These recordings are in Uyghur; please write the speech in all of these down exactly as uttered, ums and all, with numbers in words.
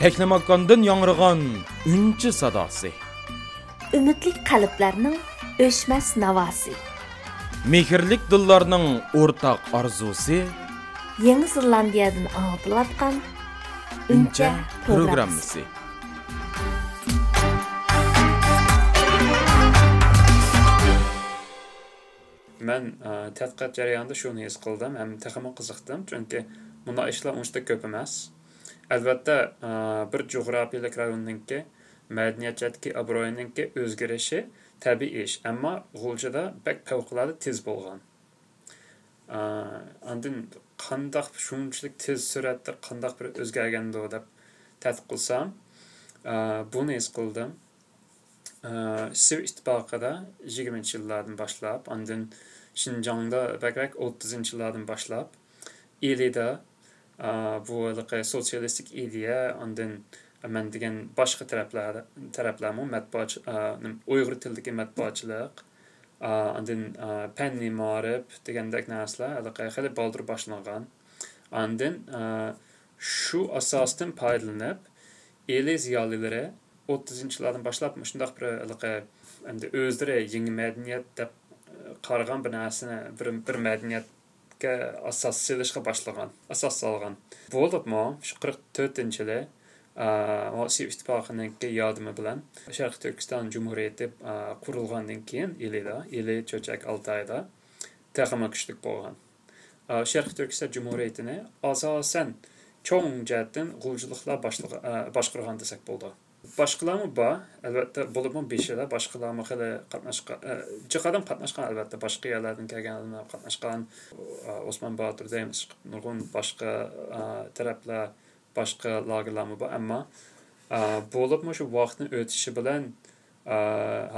تەكلىماكاندىن ياڭرىغان ئۈنچە ساداسى. ئۈمىدلىك قەلبلەرنىڭ ئۆچمەس ناۋاسى. مېھىرلىك دىللارنىڭ ئورتاق ئارزۇسى. يېڭى زېلاندىيەدىن ئاڭلىتىلىۋاتقان ئۈنچە ئۈنچە پروگراممىسى. پروگراممىسى. مەن، ئە، تەتقىقات جەريانىدا شۇنى ھېس قىلدىم ھەم تېخىمۇ قىزىقتىم، چۈنكى مۇنداق ئىشلار ئۇنچىلىك كۆپ ئەمەس. ئەلۋەتتە، ئە، بىر جۇغراپىيەلىك رايوننىڭكى مەدەنىيەت جەھەتتىكى ئابرۇيىنىڭكى ئۆزگىرىشى تەبىئىي ئىش، ئەمما غۇلجىدا بەك پەۋقۇلئاددە تېز بولغان. ئە، ئاندىن قانداق شۇنچىلىك تېز سۈرئەتتە قانداق بىر ئۆزگەرگەندۇ دەپ تەتقىق قىلسام، ئە، بۇنى ھېس قىلدىم. ئە، سوۋېت ئىتتىپاقىدا يىگىرمىنچى يىللاردىن باشلاپ، ئاندىن شىنجاڭدا بەكرەك ئوتتۇزىنچى يىللاردىن باشلاپ، ئىلىدا، ئە، بۇ ھېلىقى سوتسىيالىستىك ئىدىيە، ئاندىن مەن دېگەن باشقا تەرەپلەر، تەرەپلەرمۇ مەتبۇئات، ئە، نېمە، ئۇيغۇر تىلىدىكى مەتبۇئاتچىلىق، ئە، ئاندىن، ئە، پەننىي مائارىپ دېگەندەك نەرسىلەر ھېلىقى خېلى بالدۇر باشلانغان. ئاندىن، ئە، شۇ ئاساستىن پايدىلىنىپ، ئىلى زىيالىيلىرى ئوتتۇزىنچى يىللاردىن باشلاپ مۇشۇنداق بىر ھېلىقى، ئەمدى ئۆزلىرى يېڭى مەدەنىيەت دەپ، ئە، قارىغان بىر نەرسىنى، بىر، بىر مەدەنىيەتكە ئاساس سېلىشقا باشلىغان، ئاساس سالغان. بولۇپمۇ شۇ قىرىق تۆتىنچى يىلى، ئا، سوۋېت ئىتتىپاقىنىڭكى ياردىمى بىلەن شەرقىي تۈركىستان جۇمھۇرىيىتى، ئا، قۇرۇلغاندىن كېيىن ئىلىدا، ئىلى، چۆچەك، ئالتايدا تېخىمۇ كۈچلۈك بولغان. ئا، شەرقىي تۈركىستان جۇمھۇرىيىتىنى ئاساسەن چوڭ جەھەتتىن غۇلجىلىقلار باشلىغا-، ئا، باشقۇرغان دېسەك بولىدۇ. باشقىلارمۇ بار، ئەلۋەتتە، بولۇپمۇ بېشىدا باشقىلارمۇ خېلى قاتناشقان، ئە، جىق ئادەم قاتناشقان، ئەلۋەتتە، باشقا يەرلەردىن كەلگەن ئادەملەر قاتناشقان. ئا، ئوسمان باتۇر دەيمىز، نۇرغۇن باشقا، ئا، تەرەپلەر، باشقا لاگېرلارمۇ بار، ئەمما، ئا، بولۇپمۇ شۇ ۋاقىتنىڭ ئۆتۈشى بىلەن، ئا،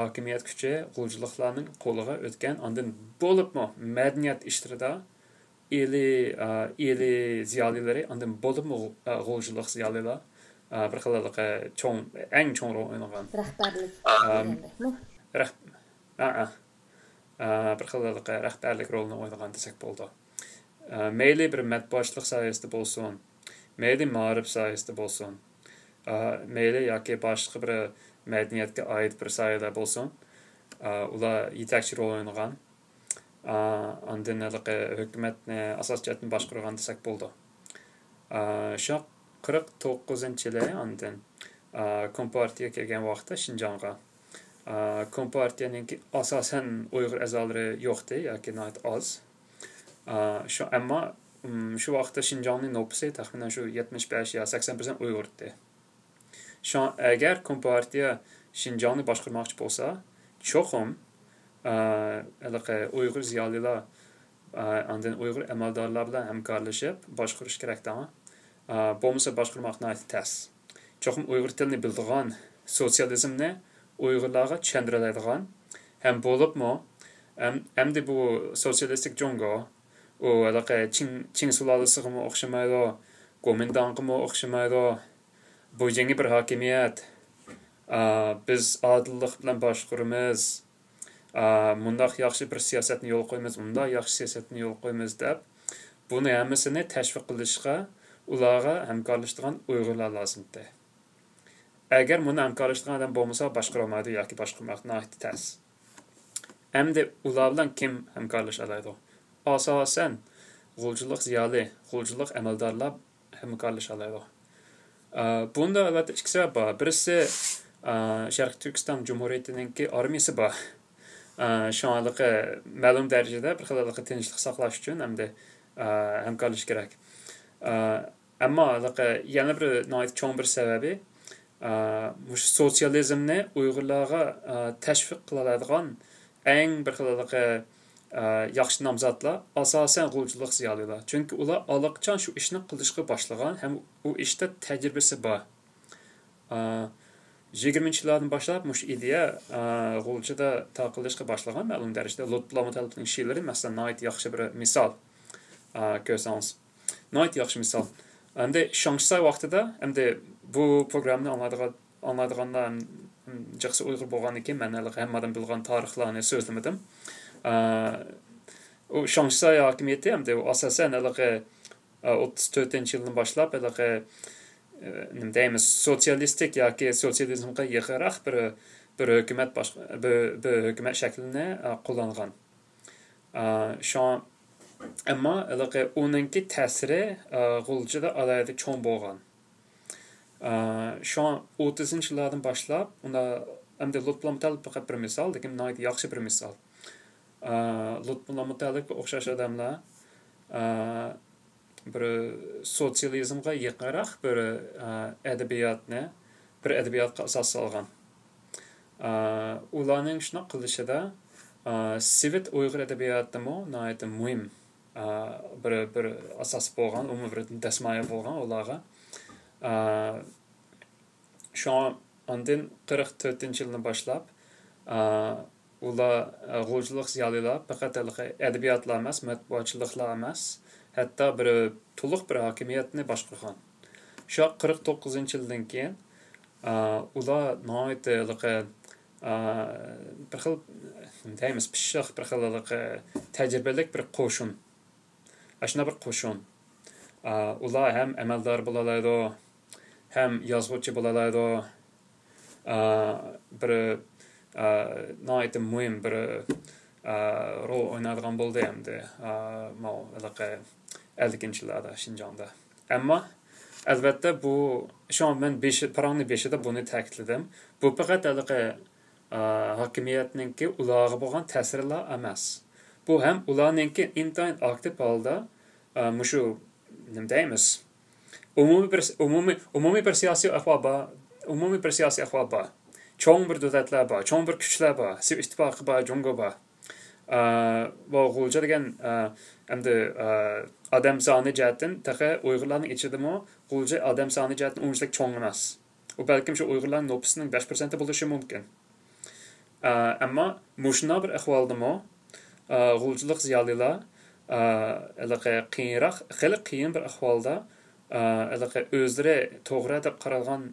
ھاكىمىيەت كۈچى غۇلجىلىقلارنىڭ قولىغا ئۆتكەن، ئاندىن بولۇپمۇ مەدەنىيەت ئىشلىرىدا ئىلى، ئا، ئىلى زىيالىيلىرى، ئاندىن بولۇپمۇ غۇ-، ئا، غۇلجىلىق زىيالىيلار، ئا، بىر خىل ھېلىقى چوڭ، ئەڭ چوڭ رول ئوينىغان. رەھبەرلىك ئا، دېگەندەكمۇ؟ رەھ-، ئا، ئا. ئا، بىر خىل ھېلىقى رەھبەرلىك رولىنى ئوينىغان دېسەك بولىدۇ. ئا، مەيلى بىر مەتبۇئاتچىلىق ساھەسىدە بولسۇن، مەيلى مائارىپ ساھەسىدە بولسۇن، ئا، مەيلى ياكى باشقا بىر مەدەنىيەتكە ئائىت بىر ساھەلەر بولسۇن، ئا، ئۇلار يېتەكچى رول ئوينىغان. ئا، ئاندىن ھېلىقى ھۆكۈمەتنى ئاساسىي جەھەتتىن باشقۇرغان دېسەك بولىدۇ. ئا، شۇ قىرىق توققۇزىنچى يىلى ئاندىن، ئا، كومپارتىيە كەلگەن ۋاقىتتا شىنجاڭغا، ئا، كومپارتىيەنىڭكى ئاساسەن ئۇيغۇر ئەزالىرى يوقتى ياكى ناھايىتى ئاز. ئا، شۇ، ئەمما، ئىم، شۇ ۋاقىتتا شىنجاڭنىڭ نوپۇسى تەخمىنەن شۇ يەتمىش بەش يا سەكسەن پىرسەنت ئۇيغۇردى. شۇڭا ئەگەر كومپارتىيە شىنجاڭنى باشقۇرماقچى بولسا، چوقۇم، ئا، ھېلىقى ئۇيغۇر زىيالىيلار، ئا، ئاندىن ئۇيغۇر ئەمەلدارلار بىلەن ھەمكارلىشىپ باشقۇرۇش كېرەك دەڭ. ئا، بولمىسا باشقۇرماق ناھايىتى تەس. چوقۇم ئۇيغۇر تىلىنى بىلىدىغان، سوتسىيالىزمنى ئۇيغۇرلارغا چۈشەندۈرەلەيدىغان ھەم بولۇپمۇ، ئەم-، ئەمدى بۇ سوتسىيالىستىك جۇڭگو، ئۇ ھېلىقى چىڭ، چىڭ سۇلالىسىغىمۇ ئوخشىمايدۇ، گومىنداڭغىمۇ ئوخشىمايدۇ. بۇ يېڭى بىر ھاكىمىيەت. ئا، بىز ئادىللىق بىلەن باشقۇرىمىز. ئا، مۇنداق ياخشى بىر سىياسەتنى يولغا قويىمىز، مۇنداق ياخشى سىياسەتنى يولغا قويىمىز دەپ، بۇنى ھەممىسىنى تەشۋىق قىلىشقا ئۇلارغا ھەمكارلىشىدىغان ئۇيغۇرلار لازىمتى. ئەگەر مۇنى ھەمكارلىشىدىغان ئادەم بولمىسا، باشقۇرالمايدۇ ياكى باشقۇرماق ناھايىتى تەس. ئەمدى ئۇلار بىلەن كىم ھەمكارلىشالايدۇ؟ ئاساسەن، غۇلجىلىق زىيالىي، غۇلجىلىق ئەمەلدارلار ھەمكارلىشالايدۇ. ئە، بۇنىڭدا ئەلۋەتتە ئىككى سەۋەب بار. بىرسى، ئە، شەرقىي تۈركىستان جۇمھۇرىيىتىنىڭكى ئارمىيىسى بار. ئە، شۇڭا ھېلىقى مەلۇم دەرىجىدە بىر خىل ھېلىقى تىنچلىق ساقلاش ئۈچۈن ئەمدى، ئە، ھەمكارلىشىش كېرەك. ئە، ئەمما ھېلىقى يەنە بىر ناھايىتى چوڭ بىر سەۋەبى، ئە، مۇشۇ سوتسىيالىزمنى ئۇيغۇرلارغا، ئە، تەشۋىق قىلالايدىغان ئەڭ بىر خىل ھېلىقى، ئە، ياخشى نامزاتلار ئاساسەن غۇلجىلىق زىيالىيلار. چۈنكى ئۇلار ئاللىقاچان شۇ ئىشنى قىلىشقا باشلىغان ھەم ئۇ ئىشتا تەجرىبىسى بار. ئا، يىگىرمىنچى يىللاردىن باشلاپ مۇشۇ ئىدىيە، ئا، غۇلجىدا تارقىلىشقا باشلىغان مەلۇم دەرىجىدە. لۇتپۇللا مۇتەللىپنىڭ شېئىرلىرى، مەسىلەن، ناھايىتى ياخشى بىر مىسال، ئا، كۆرسەڭىز. ناھايىتى ياخشى مىسال. ئەمدى شاڭشىساي ۋاقتىدا، ئەمدى بۇ پروگراممىنى ئاڭلايدىغان، ئاڭلايدىغانلار، ھەم، ھەم جىقسى ئۇيغۇر بولغاندىن كېيىن، مەن ھېلىقى ھەممە ئادەم بىلىدىغان تارىخلارنى سۆزلىمىدىم. ئا، ئۇ شاڭشىساي ھاكىمىيىتى، ئەمدى ئۇ ئاساسەن ھېلىقى، ئا، ئوتتۇز تۆتىنچى يىلدىن باشلاپ ھېلىقى نېمە دەيمىز، سوتسىيالىستىك ياكى سوتسىيالىزمغا يېقىنراق بىر، بىر ھۆكۈمەت باش-، بىر، بىر ھۆكۈمەت شەكلىنى، ئە، قوللانغان. ئە، شۇڭا، ئەمما ھېلىقى ئۇنىڭكى تەسىرى، ئە، غۇلجىدا ئالاھىدە چوڭ بولغان. ئە، شۇڭا ئوتتۇزىنچى يىللاردىن باشلاپ، ئۇندا ئەمدى لۇتپۇللا مۇتەللىپ پەقەت بىر مىسال، لېكىن ناھايىتى ياخشى بىر مىسال. ئە، لۇتپۇللا مۇتەللىپكە ئوخشاش ئادەملەر، ئە، بىر سوتسىيالىزمغا يېقىنراق بىر، ئە، ئەدەبىياتنى، بىر ئەدەبىياتقا ئاساس سالغان. ئە، ئۇلارنىڭ شۇنداق قىلىشىدا، ئە، سوۋېت ئۇيغۇر ئەدەبىياتىمۇ ناھايىتى مۇھىم، ئە، بىر، بىر ئاساس بولغان، ئومۇمىي بىر دەسمايە بولغان ئۇلارغا. ئە، شۇڭا ئاندىن قىرىق تۆتىنچى يىلدىن باشلاپ، ئا، ئۇلار، ئا، غۇلجىلىق زىيالىيلار پەقەت ھېلىقى ئەدەبىياتلا ئەمەس، مەتبۇئاتچىلىقلا ئەمەس، ھەتتا بىر تولۇق بىر ھاكىمىيەتنى باشقۇرغان. شۇ قىرىق توققۇزىنچى يىلدىن كېيىن، ئا، ئۇلار ناھايىتى ھېلىقى، ئا، بىر خىل، نېمە دەيمىز، پىششىق، بىر خىل ھېلىقى تەجرىبىلىك بىر قوشۇن. ئاشۇنداق بىر قوشۇن. ئا، ئۇلار ھەم ئەمەلدار بولالايدۇ، ھەم يازغۇچى بولالايدۇ. ئا، بىر، ئا، ناھايىتى مۇھىم بىر، ئا، رول ئوينايدىغان بولدى ئەمدى، ئا، ماۋۇ ھېلىقى ئەللىكىنچى يىللاردا شىنجاڭدا. ئەمما ئەلۋەتتە بۇ، شۇڭا مەن بېشى، پاراڭنى بېشىدا بۇنى تەكىتلىدىم. بۇ پەقەت ھېلىقى ئا، ھاكىمىيەتنىڭكى ئۇلارغا بولغان تەسىرىلا ئەمەس. بۇ ھەم ئۇلارنىڭكى ئىنتايىن ئاكتىپ ھالدا، ئا، مۇشۇ، نېمە دەيمىز؟ ئومۇمىي بىر، ئومۇمىي، ئومۇمىي بىر سىياسىي ئەھۋال بار. ئومۇمىي بىر سىياسىي ئەھۋال بار. چوڭ بىر دۆلەتلەر بار، چوڭ بىر كۈچلەر بار. سوۋېت ئىتتىپاقى بار، جۇڭگو بار. ئا، بۇ غۇلجا دېگەن، ئا، ئەمدى، ئا، ئادەم سانى جەھەتتىن تېخى ئۇيغۇرلارنىڭ ئىچىدىمۇ غۇلجا ئادەم سانى جەھەتتىن ئۇنچىلىك چوڭ ئەمەس. ئۇ بەلكىم شۇ ئۇيغۇرلارنىڭ نوپۇسىنىڭ بەش پىرسەنتى بولۇشى مۇمكىن. ئە، ئەمما مۇشۇنداق بىر ئەھۋالدىمۇ، ئە، غۇلجىلىق زىيالىيلار، ئە، ھېلىقى قىيىنراق، خېلى قىيىن بىر ئەھۋالدا، ئە، ھېلىقى ئۆزلىرى توغرا دەپ قارالغان،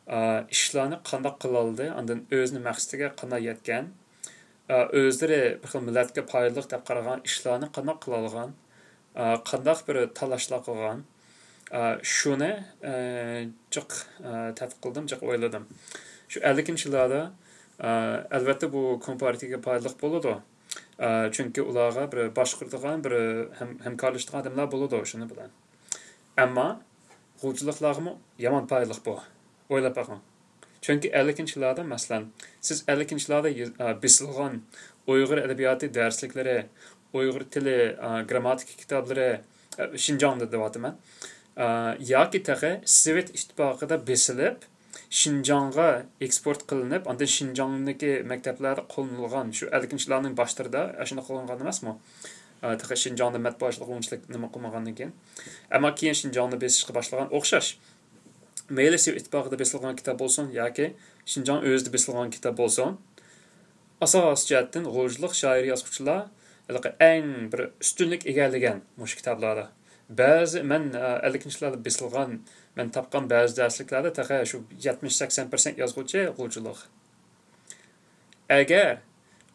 ئە، ئىشلارنى قانداق قىلالىدى، ئاندىن ئۆزىنىڭ مەقسىتىگە قانداق يەتكەن، ئە، ئۆزلىرى بىر خىل مىللەتكە پايدىلىق دەپ قارىغان ئىشلارنى قانداق قىلالىغان، ئە، قانداق بىر تاللاشلار قىلغان، ئە، شۇنى، ئە، جىق، ئە، تەتقىق قىلدىم، جىق ئويلىدىم. شۇ ئەللىكىنچى يىللاردا، ئە، ئەلۋەتتە، بۇ كومپارتىيەگە پايدىلىق بولىدۇ. ئە، چۈنكى ئۇلارغا بىر باشقۇرىدىغان بىر ھەم-، ھەمكارلىشىدىغان ئادەملەر بولىدۇ شۇنىڭ بىلەن. ئەمما غۇلجىلىقلارغىمۇ يامان پايدىلىق بۇ. ئويلاپ بېقىڭ. چۈنكى ئەللىكىنچى يىللاردا، مەسىلەن، سىز ئەللىكىنچى يىللاردا يېز-، ئا، بېسىلغان ئۇيغۇر ئەدەبىياتى دەرسلىكلىرى، ئۇيغۇر تىلى، ئا، گرامماتىكا كىتابلىرى، ئا، شىنجاڭدا دەۋاتىمەن. ئا، ياكى تېخى سوۋېت ئىتتىپاقىدا بېسىلىپ، شىنجاڭغا ئېكسپورت قىلىنىپ، ئاندىن شىنجاڭدىكى مەكتەپلەردە قوللىنىلغان، شۇ ئەللىكىنچى يىللارنىڭ باشلىرىدا ئاشۇنداق قىلىنغان ئەمەسمۇ؟ ئا، تېخى شىنجاڭدا مەتبۇئاتچىلىق ئۇنچىلىك نېمە قىلمىغاندىن كېيىن. ئەمما كېيىن شىنجاڭدا بېسىشقا باشلىغان ئوخشاش. مەيلى سوۋېت ئىتتىپاقىدا بېسىلغان كىتاب بولسۇن ياكى شىنجاڭ ئۆزىدە بېسىلغان كىتاب بولسۇن، ئاساسىي جەھەتتىن غۇلجىلىق شائىر يازغۇچىلار ھېلىقى ئەڭ بىر ئۈستۈنلۈك ئىگىلىگەن مۇشۇ كىتابلاردا. بەزى مەن، ئە، ئەللىكىنچى يىللاردا بېسىلغان، مەن تاپقان بەزى دەرسلىكلەردە تېخى شۇ يەتمىش سەكسەن پىرسەنت يازغۇچى غۇلجىلىق. ئەگەر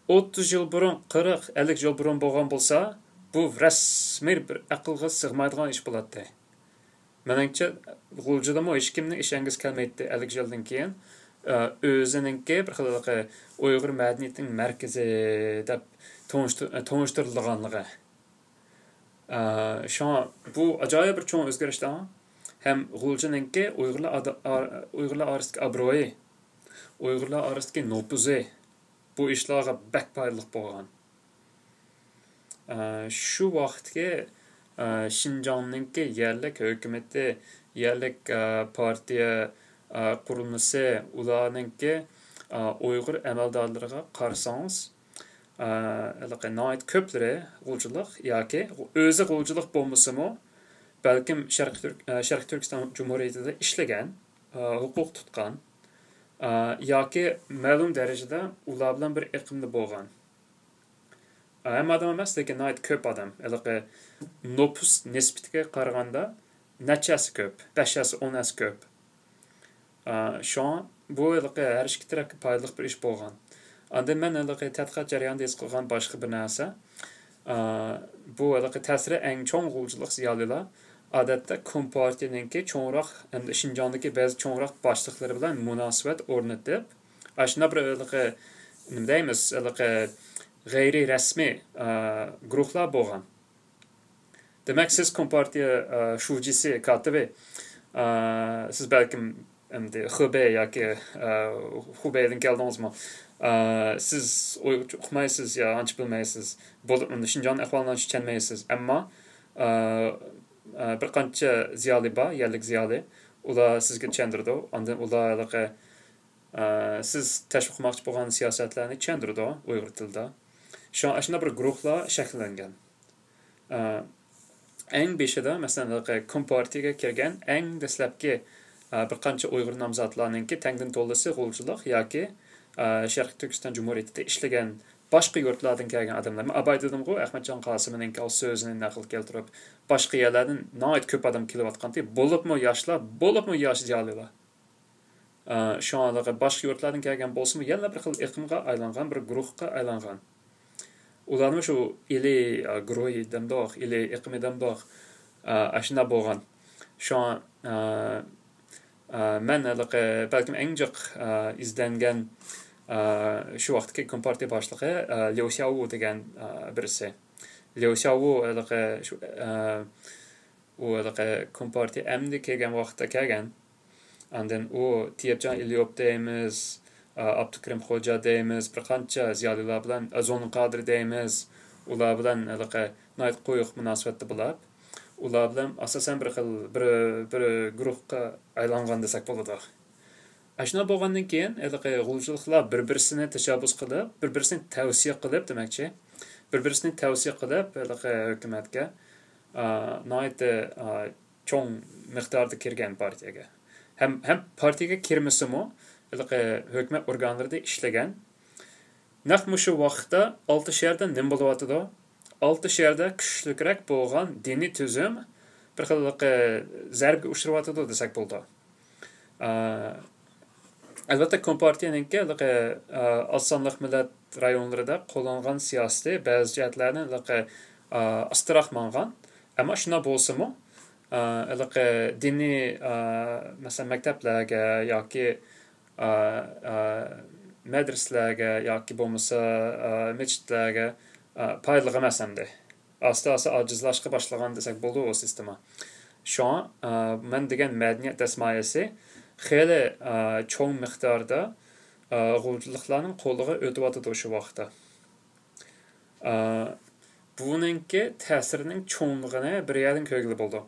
ئوتتۇز يىل بۇرۇن، قىرىق، ئەللىك يىل بۇرۇن بولغان بولسا، بۇ رەسمىي بىر ئەقىلگە سىغمايدىغان ئىش بولاتتى. مېنىڭچە، غۇلجىدىمۇ ھېچكىمنىڭ ئىشەنگۈسى كەلمەيتتى ئەللىك يىلدىن كېيىن، ئە، ئۆزىنىڭكى بىر خىل ھېلىقى ئۇيغۇر مەدەنىيىتىنىڭ مەركىزى دەپ تونۇشتۇ-، تونۇشتۇرۇلىدىغانلىقى. ئە، شۇڭا بۇ ئاجايىپ بىر چوڭ ئۆزگىرىشتە ھەم غۇلجىنىڭكى ئۇيغۇرلار ئادا-، ئار-، ئۇيغۇرلار ئارىسىدىكى ئابرويى، ئۇيغۇرلار ئارىسىدىكى نوپۇزى بۇ ئىشلارغا بەك پايدىلىق بولغان. ئە، شۇ ۋاقىتتىكى، ئە، شىنجاڭنىڭكى يەرلىك ھۆكۈمىتى، يەرلىك، ئە، پارتىيە، ئە، قۇرۇلمىسى، ئۇلارنىڭكى، ئە، ئۇيغۇر ئەمەلدارلىرىغا قارىسىڭىز، ئە، ھېلىقى ناھايىتى كۆپلىرى غۇلجىلىق ياكى ئۆزى غۇلجىلىق بولمىسىمۇ، بەلكىم شەرقىي تۈرك-، ئە، شەرقىي تۈركىستان جۇمھۇرىيىتىدە ئىشلىگەن، ئە، ھوقۇق تۇتقان، ئە، ياكى مەلۇم دەرىجىدە ئۇلار بىلەن بىر ئېقىمدا بولغان. ھەممە ئادەم ئەمەس، لېكىن ناھايىتى كۆپ ئادەم. ھېلىقى نوپۇس نىسبىتىگە قارىغاندا نەچچە ھەسسە كۆپ، بەش ھەسسە، ئون ھەسسە كۆپ. ئا، شۇڭا بۇ ھېلىقى ھەر ئىككى تەرەپكە پايدىلىق بىر ئىش بولغان. ئاندىن مەن ھېلىقى تەتقىقات جەريانىدا ھېس قىلغان باشقا بىر نەرسە، ئا، بۇ ھېلىقى تەسىرى ئەڭ چوڭ غۇلجىلىق زىيالىيلار، ئادەتتە كومپارتىيىنىڭكى چوڭراق ھەمدە شىنجاڭدىكى بەزى چوڭراق باشلىقلىرى بىلەن مۇناسىۋەت ئورنىتىپ، ئاشۇنداق بىر ھېلىقى، نېمە دەيمىز، ھېلىقى غەيرىي رەسمىي، ئا، گۇرۇھلار بولغان. دېمەك، سىز كومپارتىيە، ئا، شۇجىسى، كاتىپى، ئا، سىز بەلكىم ئەمدى خېبېي ياكى، ئا، خۇبېيدىن كەلدىڭىزمۇ؟ ئا، سىز ئۇيغۇرچە ئۇقمايسىز يا ئانچە بىلمەيسىز. بولۇپ، ئەمدى شىنجاڭنىڭ ئەھۋالىنى ئانچە چۈشەنمەيسىز. ئەمما، ئا، ئا، بىر قانچە زىيالىي بار، يەرلىك زىيالىي. ئۇلار سىزگە چۈشەندۈرىدۇ. ئاندىن ئۇلار ھېلىقى، ئا، سىز تەشۋىق قىلماقچى بولغان سىياسەتلەرنى چۈشەندۈرىدۇ ئۇيغۇر تىلىدا. شۇڭا ئاشۇنداق بىر گۇرۇھلار شەكىللەنگەن. ئا، ئەڭ بېشىدا، مەسىلەن، ھېلىقى كومپارتىيىگە كىرگەن ئەڭ دەسلەپكى، ئا، بىر قانچە ئۇيغۇر نامزاتلارنىڭكى تەڭدىن تولىسى غۇلجىلىق ياكى، ئا، شەرقىي تۈركىستان جۇمھۇرىيىتىدە ئىشلىگەن باشقا يۇرتلاردىن كەلگەن ئادەملار. مەن ئاباي دېدىمغۇ، ئەخمەتجان قاسىمنىڭكى سۆزىنى نەقىل كەلتۈرۈپ، باشقا يەرلەردىن ناھايىتى كۆپ ئادەم كېلىۋاتقانتى، بولۇپمۇ ياشلار، بولۇپمۇ ياش زىيالىيلار. ئا، شۇڭا باشقا يۇرتلاردىن كەلگەن بولسىمۇ، يەنىلا بىر خىل ئېقىمغا ئايلانغان، بىر گۇرۇھقا ئايلانغان. ئۇلارمۇ شۇ ئىلى، ئا، گۇرۇھى دەمدۇق، ئىلى ئېقىمى دەمدۇق، ئا، ئاشۇنداق بولغان. شۇڭا، ئا، ئا، مەن ھېلىقى بەلكىم ئەڭ جىق، ئا، ئىزدەنگەن، ئا، شۇ ۋاقىتتىكى كومپارتىيە باشلىقى، ئا، ليۇ شياۋۋۇ دېگەن، ئا، بىرسى. ليۇ شياۋۋۇ ھېلىقى شۇ، ئا، ئۇ ھېلىقى كومپارتىيە ئەمدى كەلگەن ۋاقىتتا كەلگەن. ئاندىن ئۇ تېيىپجان ئېلىيوف دەيمىز، ئا، ئابدۇكېرىم خوجا دەيمىز، بىر قانچە زىيالىيلار بىلەن، ئا، زۇنۇن قادىر دەيمىز، ئۇلار بىلەن ھېلىقى ناھايىتى قويۇق مۇناسىۋەتتە بولۇپ، ئۇلار بىلەن ئاساسەن بىر خىل، بىر، بىر گۇرۇھقا ئايلانغان دېسەك بولىدۇ. ئاشۇنداق بولغاندىن كېيىن، ھېلىقى غۇلجىلىقلار بىر-بىرسىنى تەشەببۇس قىلىپ، بىر-بىرسىنى تەۋسىيە قىلىپ دېمەكچى، بىر-بىرسىنى تەۋسىيە قىلىپ، ھېلىقى ھۆكۈمەتكە، ئا، ناھايىتى، ئا، چوڭ مىقداردا كىرگەن پارتىيەگە. ھەم، ھەم پارتىيەگە كىرمىسىمۇ، ھېلىقى ھۆكۈمەت ئورگانلىرىدا ئىشلىگەن. نەق مۇشۇ ۋاقىتتا ئالتە شەھەردە نېمە بولۇۋاتىدۇ؟ ئالتە شەھەردە كۈچلۈكرەك بولغان دىنىي تۈزۈم بىر خىل ھېلىقى زەربىگە ئۇچراۋاتىدۇ دېسەك بولىدۇ. ئا، ئەلۋەتتە، كومپارتىيەنىڭكى ھېلىقى، ئا، ئاز سانلىق مىللەت رايونلىرىدا قوللانغان سىياسىتى بەزى جەھەتلەردىن ھېلىقى، ئا، ئاستىراق ماڭغان. ئەمما شۇنداق بولسىمۇ، ئا، ھېلىقى دىنىي، ئا، مەسىلەن، مەكتەپلەرگە ياكى، ئا، ئا، مەدرىسىلەرگە ياكى بولمىسا، ئا، مەسچىتلەرگە، ئا، پايدىلىق ئەمەس ئەمدى. ئاستا-ئاستا ئاجىزلاشقا باشلىغان دېسەك بولىدۇ ئۇ سىستېما. شۇڭا، ئا، مەن دېگەن مەدەنىيەت دەسمايىسى خېلى، ئا، چوڭ مىقداردا، ئا، غۇلجىلىقلارنىڭ قولىغا ئۆتۈۋاتىدۇ شۇ ۋاقىتتا. ئا، بۇنىڭكى تەسىرىنىڭ چوڭلۇقىنى بىر يەردىن كۆرگىلى بولىدۇ.